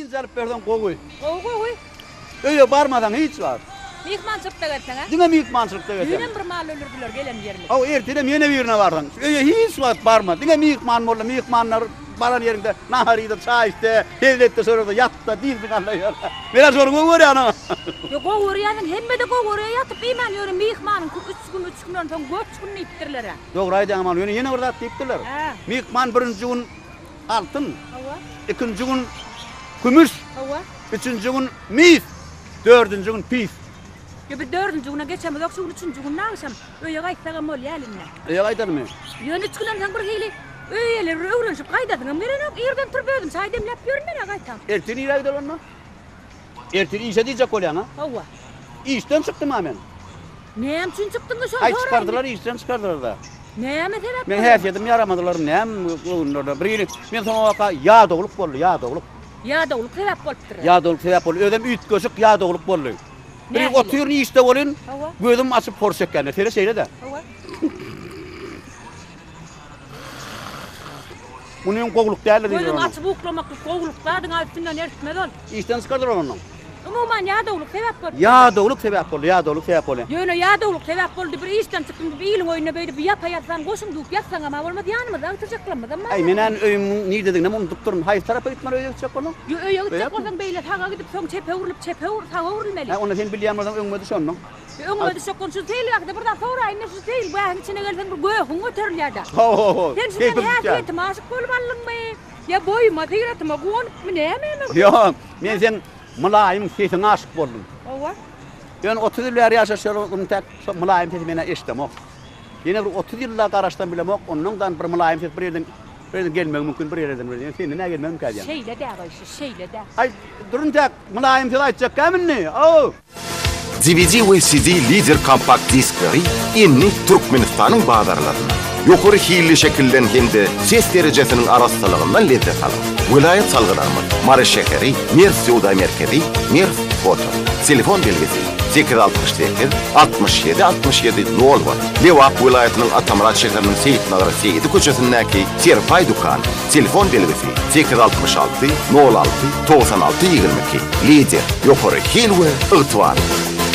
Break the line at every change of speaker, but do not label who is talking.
Dynç alyp berseň gowy.
Gowy gowy.
Öýe barmasaň hiç wagt.
Myhmançylykda gelseň-ä?
Diňe myhmançylykda gelseň.
Düýnem bir mal öldürdiler gelen ýerimiz.
Hawa, ertirem ýene birine barsaň. Şu öýe hiç wagt barma. Diňe myhman bolda, myhmanlar baran ýeriňde nahar iýde, çaý içde, hezil etde, şol ýerde ýat-da, dynjyňy al-da ýör. Men-ä şony gowy görýän-a.
Ýok, gowy görýänsiň, hemme-de gowy görýär ýatyp iýmän, ýöne myhmanyňky üç gün, üç günden soň göç gün diýipdirler-ä.
Dogry aýdýaň, Aman, ýöne ýene bir zat diýipdirler.
Hä.
Myhman birinji gün altyn.
Hawa.
Ikinji gün kümüş.
Hawa.
Üçünji gün mis, dördünji gün pis.
Ýa biz dördünji güne geçemizok, şu gün üçünji gün agşam. Öýe gaýtsagam bolýar indi.
Öýe gaýdalymy?
Ýöne üç günden soň bir hili öý eýeleri bir öwrenişip gaýdasyňam gelenok. Irden turup özüm çaý demläp ýörün men-ä gaýtam.
Ertir nirä gideli onda? Ertir işe diýjek bolýaň-a?
Hawa.
Işden çykdym-a men.
Näme üçin çykdyň-da şony
Aý
soraýyn.
çykardylar, işden çykardylar-da.
Näme sebäp
Meň
bolýar?
häsiýetim ýaramadylarmy näme göwünlerine. Bir hili men soňabaka ýadawlyk boldy, ýadawlyk.
Ýadawlyk sebäp bolupdyr.
Ýadawlyk sebäp boldy. Özem üýtgeşik ýadawlyk boldy. Bir
Nähili?
otyryn işde welin,
Hawa.
gözüm açyp hor çekýänler. Sere şeýle-de.
Hawa.
Munyň gowulyk däldir diýdiler
Gözüňi
onuň.
açyp uklamaklyk gowulyk zadyň-a üstünden eritmez ol.
Işden çykardylar ondan.
Umuman ýadawlyk sebäp bolupdyr.
Ýadawlyk sebäp boldy, ýadawlyk sebäp boldy.
Ýöne ýadawlyk sebäp boldy, bir işden çykdym diýip iliň öýünde beýdip ýapa ýatsaň, goşuň düwüp ýatsaňam-a bolmaz, ýanymyzda agtyjaklarymyzam bar.
Äý, men-ä öýümiň niredediginem unudypdyryn. Haýsy tarapa gitmeli öýe gitjek bolsaň?
Ýo, öýe gitjek bolsaň beýle saga gidip, soň çepe öwrülip, çepe saga öwrülmeli.
Hä, onda sen bilýän bolsaň öňüme düş onnoň.
Öňüme düşjek bolsaň şu seýilgähde bir zat soraýyn-da, şu seýilgähiň içine gelseň bir göhüň göterilýär-dä.
Ho-ho-ho,
Sen şu
keýpim
meň
tutýar.
häsiýetime aşyk bolup aldyňmy? Ýa boýuma, syratyma guwanypmy, nämemi?
Ýok, men seň Mylaýym sesiňe aşyk boldum.
Hawa.
Ýöne 30 ýyl bäri ýaşaşýarys, intäk şo mylaýym sesi men-ä eşidemok. Ýene bir 30 ýyl-da garaşsam bilemok, ondan-da bir mylaýym ses bir ýerden bir ýerden gelmegi mümkin, bir ýerden bir ýerden. Senden-ä gelmezmikä diýýän.
Şeýle-dä goýşy, şeýle-dä.
Aý, dur intäk, mylaýym söz aýtjakkäm indi? Ow!
DVD we CD Lider kompakt diskleri indi Türkmenistanyň bazarlarynda. Ýokary hilli şekilden hem-de ses derejesiniň arassalygyndan lezzet alyň. Welaýat salgylarymyz, Mary şäheri, Merw söwda merkezi, Merw foto. Telefon belgisi, 868 67 67 nol bir. Lebap welaýatynyň Atamyrat şäheriniň Seýitnazar Seýidi köçesindäki Serpaý dükany. Telefon belgisi, 866 nol alty 96 22. Lider, ýokary hil we ygtybarlylyk.